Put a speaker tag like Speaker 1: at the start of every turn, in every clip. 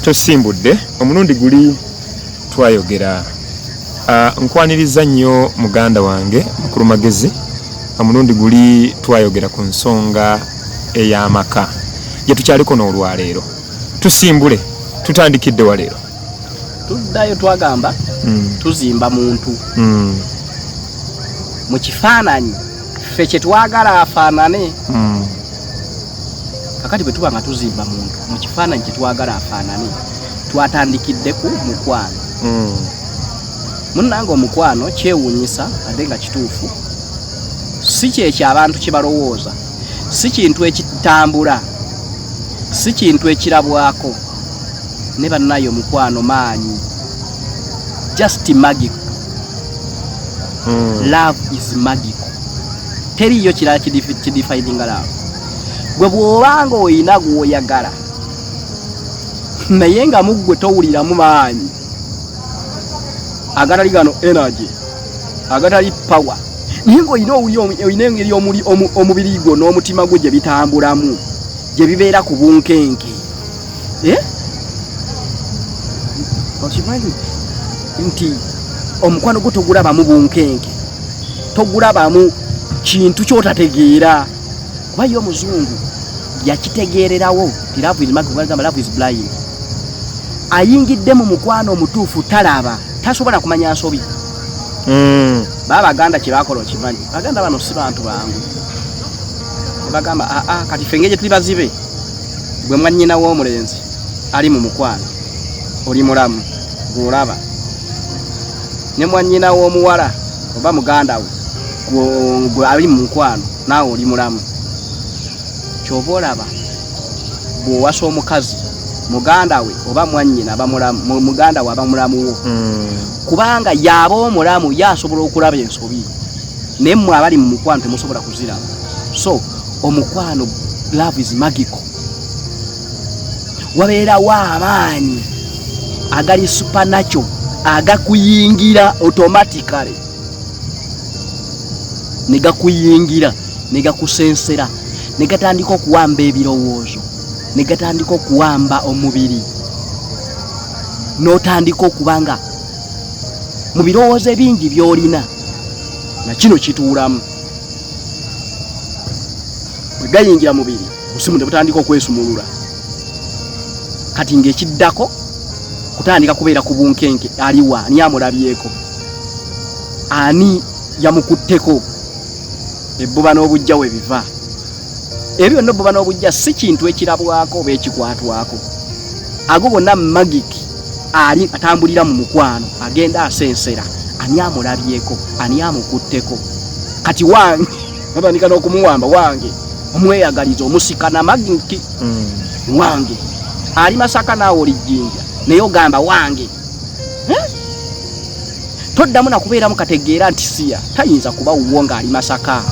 Speaker 1: Tosimbudde omulundi guli twayogera. Nkwaniriza nnyo muganda wange Mukulu Magezi. Omulundi guli twayogera ku nsonga ey'amaka gye tukyaliko n'olwaleero. Tusimbule, tutandikidde wa leero?
Speaker 2: Tuddayo twagamba tuzimba muntu mu kifaananyi ffe kye twagala afaanane. Kakati bwe tuba nga tuzimba muntu mu kifaananyi kye twagala afaanane, twatandikidde ku mukwano. Munnange, omukwano kyewuunyisa ate nga kituufu, si kyekyo abantu kye balowooza, si kintu ekitambula, si kintu ekirabwako. Ne bannaye, omukwano maanyi, just magic. Love is magical, teriiyo kirala kidefininga love. Gwe bw'obanga oyina gw'oyagala naye nga muggwe towuliramu maanyi agatali gano, energy agatali power, naye ng'olina olina engeri omubiri gwo n'omutima gwo gye bitambulamu, gye bibeera ku bunkenke. Eh? Okimanyi nti omukwano gwo togulabamu bunkenke, togulabamu kintu kyotategeera, kuba ye omuzungu yakitegeererawo ti love is magic. Bagamba love is blind. Ayingidde mu mukwano omutuufu talaba, tasobola kumanya nsobi. Baba baganda kye bakola okimanyi, baganda bano si bantu bangu. Ne bagamba, aa, kati ffe engeri gye tuli bazibe, gwe mwannyina w'omulenzi ali mu mukwano oli mulamu gw'olaba, ne mwannyina w'omuwala oba muganda we gwe ali mu mukwano naawe oli mulamu. Kyova olaba bw'owasa omukazi, muganda we oba mwannyina aba mulamu, muganda we aba mulamu wo, kubanga y'aba omulamu, ye asobola okulaba ensobi, naye mmwe abali mu mukwano temusobola kuziraba. So omukwano, love is magical. Wabeerawo amaanyi agali supernatural agakuyingira automatically, ne gakuyingira, ne gakusensera, ne gatandika okuwamba ebirowoozo, ne gatandika okuwamba omubiri, n'otandika okuba nga mu birowoozo ebingi by'olina na kino kituulamu. Bwe gayingira mubiri, obusimu ne butandika okwesumulula. Kati ng'ekiddako kutandika kubeera ku bunkenke: aliwa? Ani amulabyeko? Ani yamukutteko? Ebbuba n'obujja we biva ebyo byonna. Obbuba n'obujja si kintu ekirabwako oba ekikwatwako. Ago gonna magic ali atambulira mu mukwano, agenda asensera ani amulabyeko, ani amukutteko. Kati wange batandika n'okumuwamba, wange omweyagaliza, omusika na magic. Wange ali Masaka, naawe oli Jjinja, naye ogamba wange. Eh? Toddamu nakubeeramu kategeera nti siya tayinza kuba wuwo ng'ali Masaka.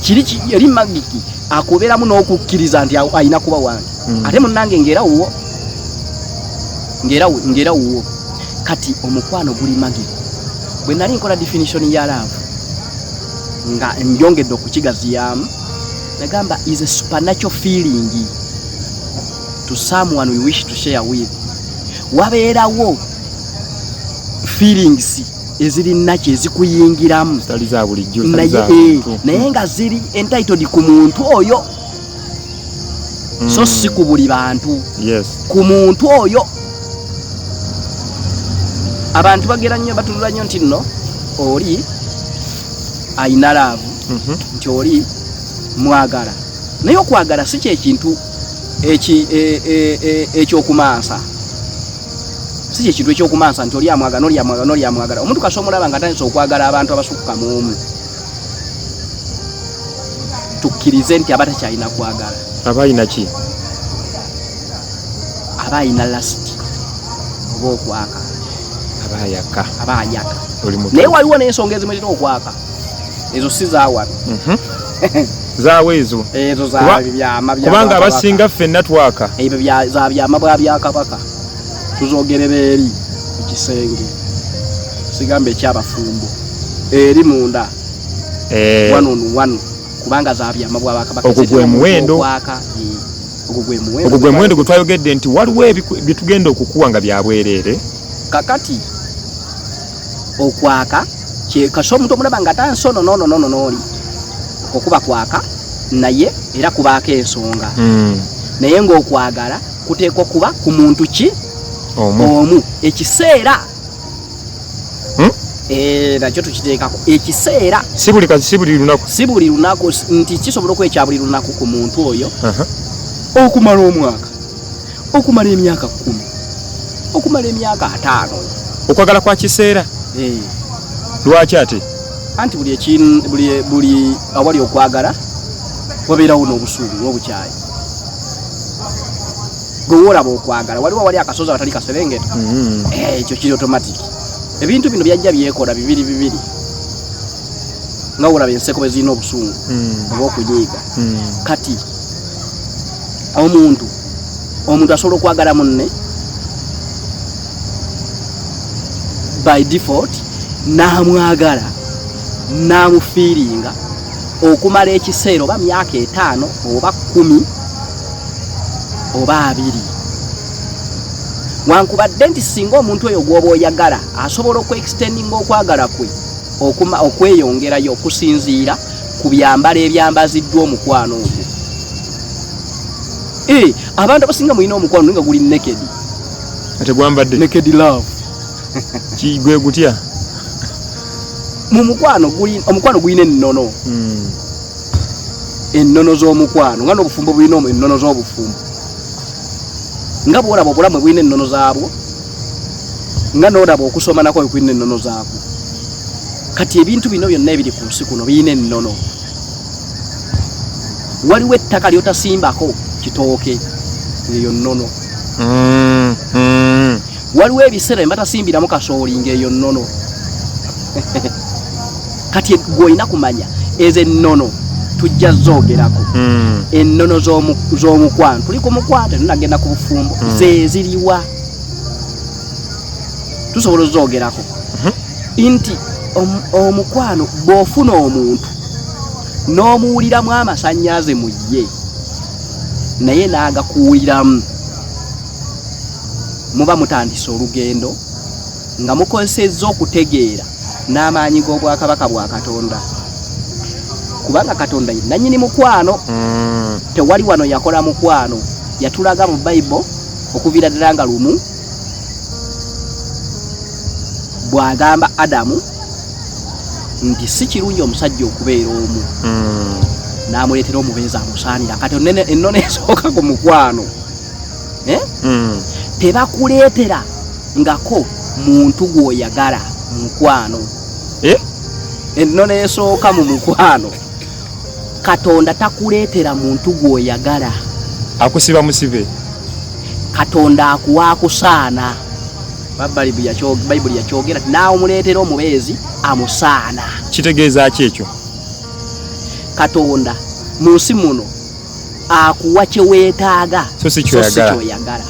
Speaker 2: Kiri eri magic akubeeramu n'okukkiriza nti alina kuba wange. Ate munnange ng'era wuwo, ng'era wuwo. Kati omukwano guli magic. Bwe nali nkola definition ya love nga njongedde okukigaziyaamu, nagamba is a supernatural feeling to someone we wish to share with. Wabeerawo feelings eziri naki ezikuyingiramu
Speaker 1: zitali za bulijjo, zitali
Speaker 2: naye
Speaker 1: za bantu.
Speaker 2: Naye nga ziri entitled ku muntu oyo, so si ku buli bantu, ku muntu oyo. Abantu bagera nnyo, batunula nnyo nti nno oli ayina love, nti oli mwagala, naye okwagala si kyekintu ekyokumansa, si kyekintu ekyokumansa nti oli amwagala noli amwagala noli amwagala. Omuntu kasi omulaba nga atandise okwagala abantu abasukka mu omu, tukkirize nti aba takyalina kwagala.
Speaker 1: Aba ayina ki?
Speaker 2: Aba ayina lust oba okwaka.
Speaker 1: Aba ayaka.
Speaker 2: Aba ayaka.
Speaker 1: Oli muto.
Speaker 2: Naye waliwo n'ensonga ezimuletera okwaka, ezo si zaawano.
Speaker 1: Zaawo ezo?
Speaker 2: Ezo za byama bya
Speaker 1: kubanga
Speaker 2: Bwakabaka.
Speaker 1: Abasinga ffenna twaka.
Speaker 2: Ebyo za byama bwa byakabaka, tuzogerera eri ku kisenge, sigamba ekyabafumbo, eri munda, one on one, kubanga za byama bwa bakabaka.
Speaker 1: Ogwo gwe muwendo.
Speaker 2: Okwaka. Ogwo gwe muwendo.
Speaker 1: Ogwo gwe muwendo gwe twayogedde nti waliwo bye tugenda okukuwa nga bya bwereere.
Speaker 2: Kakati okwaka kasi omuntu omulaba nga tansono nono nono nooli, okuba kwaka naye era kubaako ensonga. Naye ng'okwagala kuteekwa kuba ku muntu ki?
Speaker 1: Omu.
Speaker 2: Omu. Ekiseera. Nakyo tukiteekako ekiseera.
Speaker 1: Si buli kasi, si buli lunaku.
Speaker 2: Si buli lunaku, nti kisobola okuba ekya buli lunaku ku muntu oyo. Okumala omwaka, okumala emyaka 10, okumala emyaka 50.
Speaker 1: Okwagala kwa kiseera? Lwaki ate?
Speaker 2: Anti buli awali okwagala wabeerawo n'obusungu n'obukyayi. Gwe woolaba okwagala, waliwo awali akasozi awatali kaserengeta. Ekyo kiri automatic. Ebintu bino byajja byekola bibiri bibiri, nga wolaba enseko bwe zirina obusungu oba okunyiiga. Kati omuntu asobola okwagala munne by default, n'amwagala n'amufiiringa okumala ekiseera oba myaka 5 oba 10 oba 20. Wankubadde nti singa omuntu oyo gw'oba oyagala asobola okuextendinga okwagala kwe okweyongerayo okusinziira ku byambalo ebyambaziddwa omukwano ogwo. Abantu abasinga mulina omukwano naye nga guli naked.
Speaker 1: Ate gwambadde?
Speaker 2: Naked love.
Speaker 1: Gwe gutya?
Speaker 2: Mu mukwano guli, omukwano gulina ennono. Ennono z'omukwano, nga n'obufumbo bulina ennono z'obufumbo. Nga bw'olaba obulamu bulina ennono zaabwo, nga n'olaba okusoma nakwo bwe kulina ennono zaakwo. Kati ebintu bino byonna ebiri ku nsi kuno birina ennono. Waliwo ettaka ly'otasimbako kitooke, eyo nnono. Waliwo ebiseera bye batasimbiramu kasooli, ng'eyo nnono. Kati gwe olina kumanya ezo ennono tujja zoogerako. Ennono z'omukwano, tuli ku mukwano, tetunagenda ku bufumbo. Ze ziriwa tusobola ozoogerako. Nti omukwano bw'ofuna omuntu n'omuwuliramu amasannyalaze mu ye, naye n'agakuwuliramu, muba mutandise olugendo nga mukozesezza okutegeera n'amaanyi g'obwakabaka bwa Katonda, kubanga Katonda ye nannyini mukwano. Tewali wano yakola mukwano, yatulaga mu Bayibuli okuviira ddala nga lumu bw'agamba Adamu nti si kirungi omusajja okubeera omu, n'amuleetera omubeezi amusaanira. Kati ennono esooka ku mukwano, Tebakuleetera ngako muntu gw'oyagala mukwano. Ennono esooka mu mukwano, Katonda takuleetera muntu gw'oyagala.
Speaker 1: Akusiba musibe.
Speaker 2: Katonda akuwa akusaana. Bayibuli yakyogera nti n'omuleetera omubeezi amusaana.
Speaker 1: Kitegeeza ki ekyo?
Speaker 2: Katonda mu nsi muno akuwa kye weetaaga,
Speaker 1: So si
Speaker 2: so si
Speaker 1: kyoyagala.
Speaker 2: kyoyagala.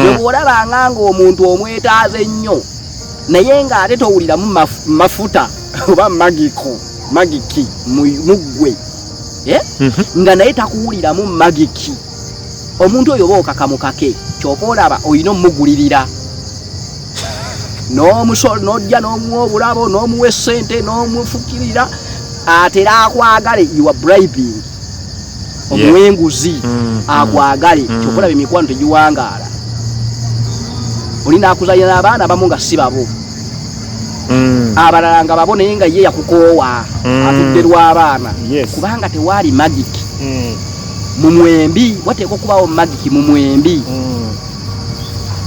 Speaker 2: Bwe bw'olabanga ng'omuntu omwetaaze ennyo naye ng'ate towuliramu mafuta oba magiki mu ggwe, Nga naye takuwuliramu magiki, omuntu oyo oba okakamukake, ky'oba olaba olina omugulirira n'ojja n'omuwa obulabo n'omuwa essente n'omufukirira atera akwagale. You are bribing, omuwa enguzi akwagale. Ky'oba olaba emikwano tegiwangaala, olina akuzanya n'abaana abamu nga si babo, abalala nga babo, naye nga ye yakukoowa, atudde lw'abaana, kubanga tewaali magic mu mwembi. Wateekwa okubaawo magic mu mwembi.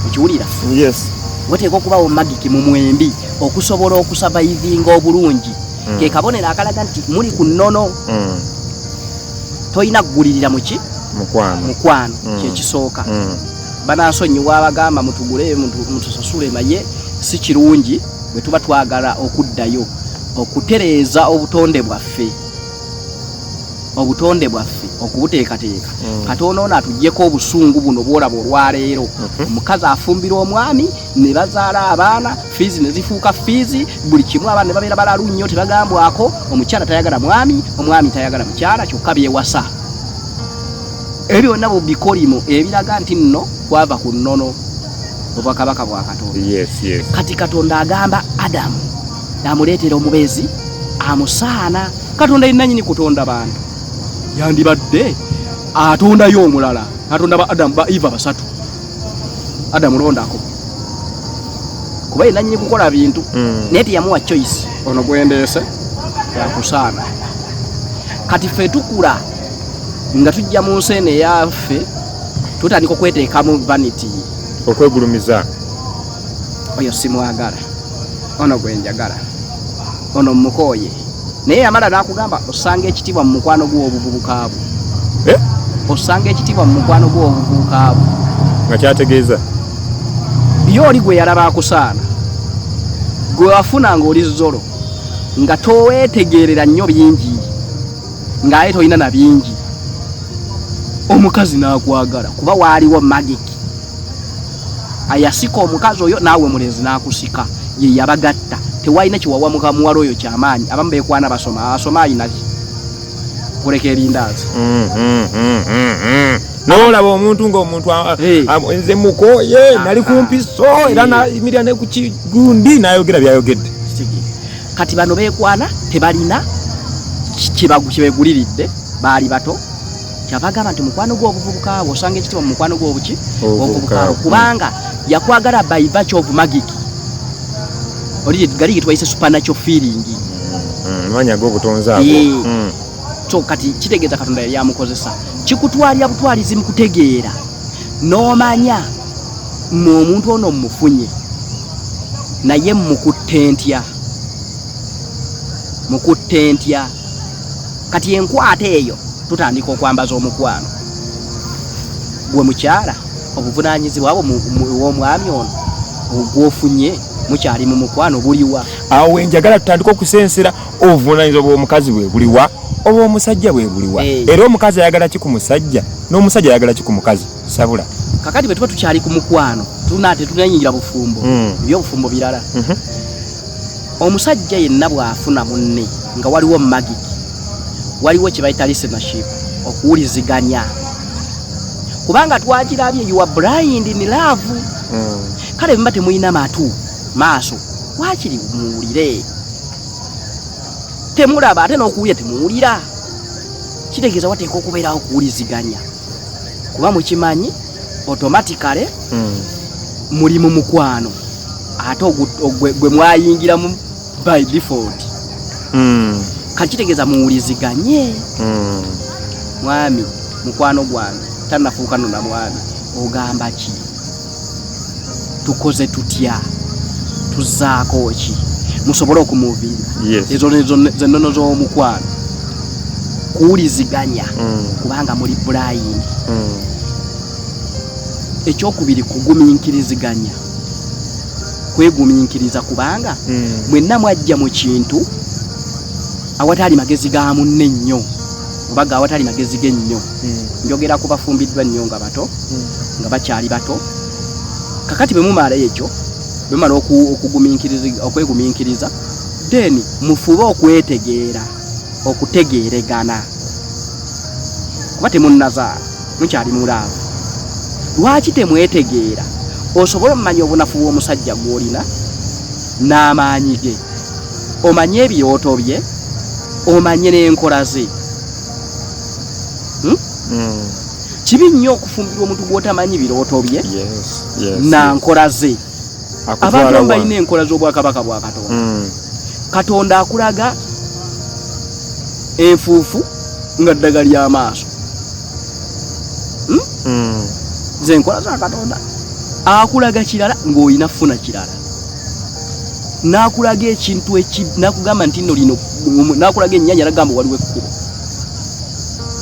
Speaker 2: Okiwulira?
Speaker 1: Yes.
Speaker 2: Wateekwa okubaawo magic mu mwembi okusobola okusurvivinga obulungi. Ke kabonero akalaga nti muli ku nnono. Tolina kugulirira muki?
Speaker 1: Mukwano.
Speaker 2: Mukwano. Kyekisooka. Banansonyiwa abagamba mutugule, mutusasule, naye si kirungi bwe tuba twagala okuddayo okutereeza obutonde bwaffe, obutonde bwaffe okubuteekateeka. Katonda ono atuggyeko obusungu buno bwolaba olwaleero. Omukazi afumbira omwami ne bazaala abaana, fiizi ne zifuuka fiizi, buli kimu, abaana ne babeera balalu nnyo, tebagambwako. Omukyala tayagala mwami, omwami tayagala mukyala, kyokka byewasa. Ebyo byonna bubikolimo ebiraga nti nno twava ku nnono obwakabaka bwa Katonda.
Speaker 1: Yes.
Speaker 2: Kati Katonda agamba Adamu amuleetera omubeezi amusaana. Katonda ye nannyini kutonda bantu, yandibadde atondayo omulala, atonda ba Adamu ba Eva basatu. Adamu londako, kuba ye nannyini kukola bintu. Naye teyamuwa choice, ono gwendeese yakusaana. Kati ffe tukula nga tujja mu nsi eno eyaffe, tutandika okweteekamu vanity,
Speaker 1: okwegulumiza.
Speaker 2: Oyo simwagala, ono gwenjagala, ono mukooye. Naye yamala n'akugamba osanga ekitiibwa mu mukwano gw'obuvubuka bwo.
Speaker 1: Eh?
Speaker 2: Osanga ekitiibwa mu mukwano gw'obuvubuka bwo.
Speaker 1: Nga kyategeeza?
Speaker 2: Ye oli gwe yalaba akusaana, gwe wafuna ng'oli zolo, nga toweetegerera nnyo bingi, ng'aye tolina na bingi, omukazi n'akwagala kuba waaliwo magic ayasika omukazi oyo, naawe mulenzi n'akusika, ye yabagatta. Tewalina kiwawa muwala oyo kyamaanyi. Abamu beekwana basoma, asoma ayinaki kuleka erindaazi.
Speaker 1: Nolaba omuntu ngaomuntu nze mukoye, nali kumpiso era nayimirira ne ku kigundi nayogera byayogedde.
Speaker 2: Kati bano beekwana tebalina kyebeguliridde, baali bato. Kyava agamba nti mukwano gw'obuvubuka bwo, osanga ekitiibwa mu mukwano gw'obuki?
Speaker 1: Obuvubuka.
Speaker 2: Obuvubuka, kubanga yakwagala by virtue of magic. Oli gali getwayise supernatural feeling.
Speaker 1: Maanyi ag'obutonzi ago.
Speaker 2: So kati kitegeeza Katonda yali amukozesa. Kikutwalira butwalizi mu kutegeera n'omanya mu omuntu ono mmufunye, naye mukutte ntya, mukutte ntya? Kati enkwata eyo tutandika okwambaza omukwano. Gwe mukyala, obuvunaanyizibwa bwo w'omwami ono ogwofunye mukyali mu mukwano buliwa?
Speaker 1: Awo wenjagala tutandike okusensera obuvunanyizibwa bw'omukazi bwe buliwa, oba omusajja bwe buliwa? Era omukazi ayagala ki ku musajja, n'omusajja ayagala ki ku mukazi? Sabula.
Speaker 2: Kakati bwe tuba tukyali ku mukwano, tuna tetunayingira bufumbo. Ebyobufumbo birala. Omusajja yenna bw'afuna munne nga waliwo magic, waliwo kye bayita listenership, okuwuliziganya, kubanga twakirabye, you are blind in love. Kale muba temulina matu maaso, wakiri muwulire, temulaba ate n'okuwulira temuwulira. Kitegeeza wateeka okubeerawo okuwuliziganya, kuba mukimanyi automatically muli mu mukwano, ate gwe mwayingiramu by default. Kati kitegeeza muwuliziganye. Mwami mukwano gwange tannafuuka no na mwami, ogamba ki? Tukoze tutya? Tuzzaako ki musobole okumuvinga? Ezo zennono z'omukwano, kuwuliziganya, kubanga muli blind. Ekyokubiri, kugumiikiriziganya, kwegumiikiriza, kubanga mwenna mwajja mu kintu awatali magezi ga munne nnyo, oba ga awatali magezi ge nnyo. Njogera ku bafumbiddwa nnyo nga bato, nga bakyali bato. Kakati bwe mumala ekyo, bwe mumala okwegumiikiriza, then mufube okwetegeera, okutegeeregana, kuba temunnazaala, mukyali mu love. Lwaki temwetegeera? Osobole omumanya obunafu bw'omusajja gw'olina n'amaanyi ge, omanye ebirooto bye, omanye n'enkola ze. Kibi nnyo okufumbirwa omuntu gw'otamanyi birooto bye na nkola ze.
Speaker 1: Akutwala
Speaker 2: Abantu abamu
Speaker 1: wa?
Speaker 2: balina enkola z'obwakabaka bwa Katonda. Katonda akulaga enfuufu nga ddagala ly'amaaso. Ze enkola za Katonda. Akulaga kirala ng'olina funa kirala, n'akulaga ekintu eki, n'akugamba nti nno lino, n'akulaga ennyanja, n'agamba waliwo ekkubo.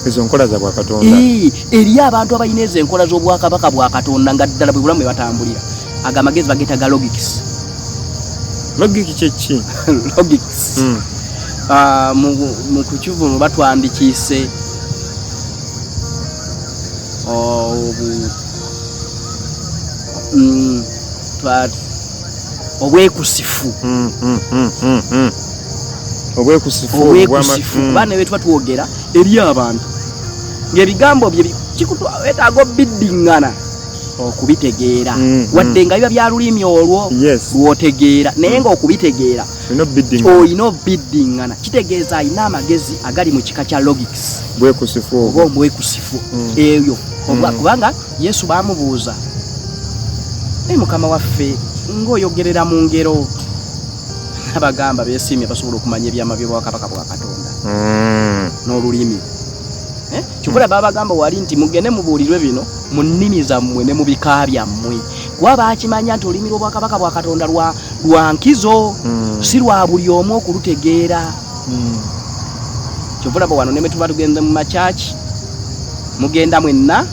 Speaker 1: Ezo nkola za bwakatonda.
Speaker 2: Eriyo abantu abalina ezo enkola z'obwakabaka bwa Katonda, nga ddala bwe bulamu bwe batambulira. Ago amagezi bageetaga logics.
Speaker 1: Logic kyeki?
Speaker 2: Logics. Mu kukivunu batwandikiise obwekusifu.
Speaker 1: Obwekusifu.
Speaker 2: Obwekusifu, kuba ne bwe tuba twogera eri abantu ng'ebigambo bye Wetaaga obiddiŋŋana okubitegeera, wadde nga biba bya lulimi olwo lw'otegeera, naye nga okubitegeera olina obiddiŋŋana. Kitegeeza alina amagezi agali mu kika kya logics,
Speaker 1: bwekusifu.
Speaker 2: Oba omwekusifu ebyo. Kubanga Yesu baamubuuza, "Naye Mukama waffe, ng'oyogerera mu ngero?" Abagamba, beesiimye basobola okumanya ebyama by'obwakabaka bwa Katonda n'olulimi. Eh? Kyokka babagamba wali nti mugende mubuulirwe bino mu nnimi zammwe ne mu bika byammwe, kuba bakimanya nti olulimi lw'obwakabaka bwa Katonda lwa nkizo, si lwa buli omu okulutegeera. Kyova olaba wano ne bwe tuba tugenze mu makyaki, mugenda mwenna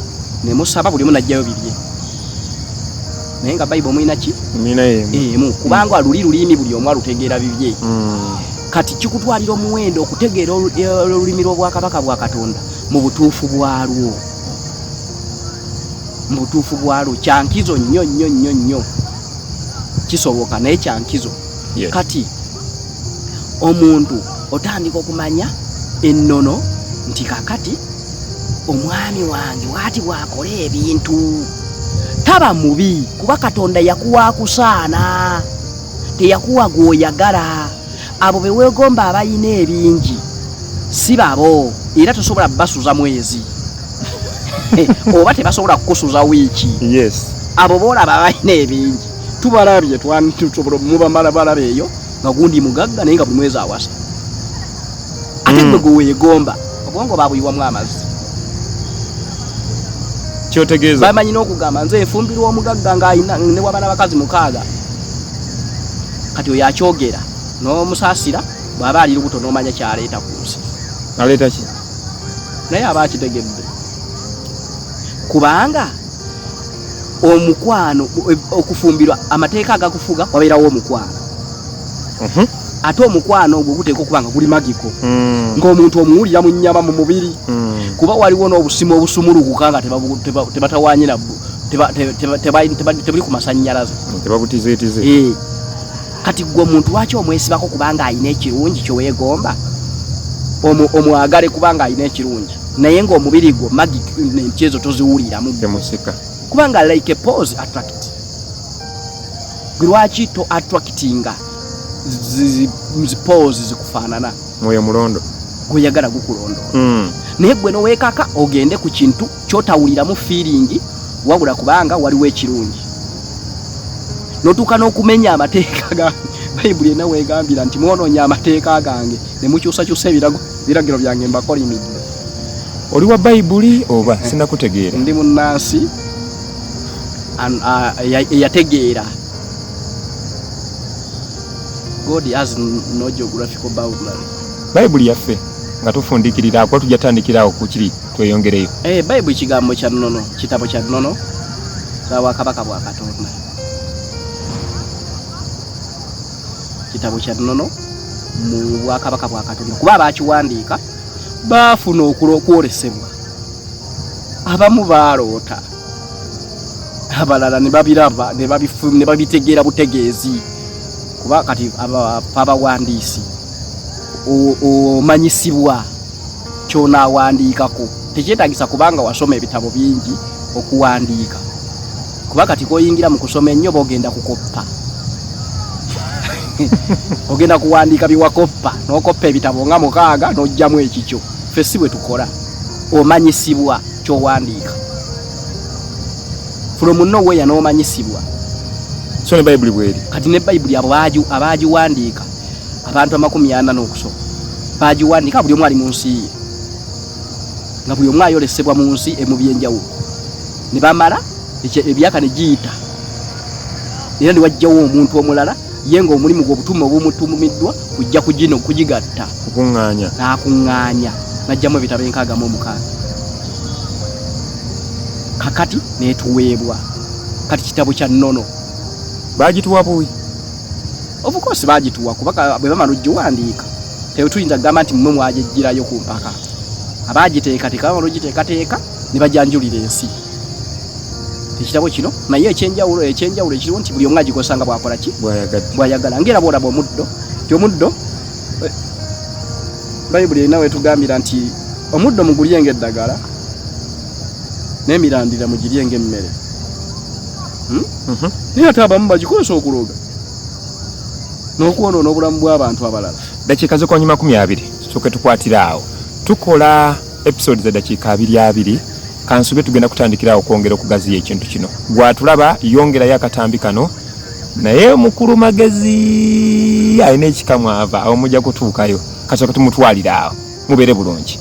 Speaker 2: ne musaba, buli omu najjayo bibye, naye nga Bayibuli omulina ki?
Speaker 1: Mina emu.
Speaker 2: Emu, kubanga luli lulimi buli omu alutegeera bibye. Kati kikutwalira omuwendo okutegeera olulimi lw'obwakabaka bwa Katonda mu butuufu bwalwo, mu butuufu bwalwo. Kyankizo nnyo nnyo nnyo nnyo, kisoboka naye kyankizo. Kati omuntu otandika okumanya ennono nti kakati omwami wange bwati bwakola ebintu taba mubi, kuba Katonda yakuwa akusaana, teyakuwa gw'oyagala. Abo be weegomba abalina ebingi si babo, era tosobola basuza mwezi oba tebasobola kukusuza wiiki. Abo boolaba abalina ebingi tubalabye, tusobola mubamala balaba eyo nga gundi mugagga, naye nga buli mwezi awasa ate gwe gwe weegomba obwongo babuyiwamu amazzi.
Speaker 1: Kyotegeeza?
Speaker 2: Bamanyi n'okugamba, nze nfumbirwa omugagga ng'alina ne waba n'abakazi 6. Kati oyo akyogera n'omusaasira, bw'aba ali lubuto n'omanya kyaleeta ku nsi.
Speaker 1: Aleeta ki?
Speaker 2: Naye aba akitegedde, kubanga omukwano, okufumbirwa, amateeka agakufuga wabeerawo omukwano. Ate omukwano ogwo guteeka okuba nga guli magical, ng'omuntu omuwulira mu nnyama, mu mubiri, kuba waliwo n'obusimu obusumulukuka nga tebatawanye nabwo, tebuli ku masannyalaze.
Speaker 1: Tebabutizeetize.
Speaker 2: Eh. Kati gwe omuntu lwaki omwesibako? Kubanga alina ekirungi kyeweegomba. Omwagale kubanga alina ekirungi, naye ng'omubiri gwo magic ezo toziwuliramu.
Speaker 1: Temusika.
Speaker 2: Kubanga like a pose attract. Gwe lwaki to attractinga zi pose zikufaanana?
Speaker 1: Mwoyo mulondo.
Speaker 2: Gweyagala gukulondoola. Naye gwe noweekaka ogende ku kintu kyotawuliramu feeling, wabula kubanga waliwo ekirungi, notuuka n'okumenya amateeka ga Bayibuli ena weegambira nti mwonoonya amateeka gange ne mukyusakyusa ebiragiro byange, mbakolimidde.
Speaker 1: Oli wa Bayibuli oba sinakutegeera?
Speaker 2: Ndi munnansi eyategeera God has no geographical boundary.
Speaker 1: Bayibuli yaffe nga tufundikirira, kuba tujja tandikirawo ku kiri tweyongereyo.
Speaker 2: Eh, Bayibuli kigambo kya nnono, kitabo kya nnono kya bwakabaka bwa Katonda, kitabo kya nnono mu bwakabaka bwa Katonda, kuba abakiwandiika baafuna okwolesebwa, abamu baaloota, abalala ne babiraba ne babitegeera butegeezi. Kuba kati abawandiisi omanyisibwa kyonaawandiikako, tekyetagisa kubanga wasoma ebitabo bingi okuwandiika, kuba kati koyingira mu kusoma ennyo bogenda kukoppa, ogenda kuwandiika byewakoppa, n'okoppa ebitabo nga 6 n'ojjamu ekikyo. Ffe si bwe tukola, omanyisibwa kyowandiika from nowhere, n'omanyisibwa.
Speaker 1: So ne Bayibuli bweri?
Speaker 2: Kati ne Bayibuli abo abagiwandiika, abantu 40 n'okusoma bagiwandiika, buli omu ali mu nsi ye, nga buli omu ayolesebwa mu nsi emu byenjawulo, ne bamala ebyaka ne giyita, era ne wajjawo omuntu omulala ye nga omulimu gwe, obutume obumutumiddwa kujja kugino kugigatta.
Speaker 1: Kukuŋŋaanya.
Speaker 2: N'akuŋŋaanya n'ajjamu ebitabo 66, kakati netuweebwa kati kitabo kya nnono.
Speaker 1: Bagituwa buwi?
Speaker 2: Of course bagituwa, kuba bwe bamala ogiwandiika tetuyinza kugamba nti mmwe mwagigirayo ku mpaka. Abagiteekateeka bamala ogiteekateeka ne bajanjulira ensi ekitabo kino. Naye ekyenjawulo ekiriwo nti buli omu agikozesa nga bwakola ki?
Speaker 1: Bwayagadde.
Speaker 2: Bwayagala. Ngaera bwolaba omuddo nti omuddo, Bayibuli erina wetugambira nti omuddo mugulye ng'eddagala. N'emirandira mugirye ng'emmere. Naye ate abamu bagikozesa okuloga n'okwonoona obulamu bw'abantu abalala.
Speaker 1: Dakiika zokwanyi 20, tusooke tukwatire awo. Tukola episode za dakiika abiri abiri. Kansube tugenda kutandikira awo okwongera okugaziya ekintu kino. Gwatulaba, yongerayo akatambi kano, naye mukulu Magezi alina ekika mwava awo, mujja kutuukayo. Kasooke tumutwalire awo. Mubeere bulungi.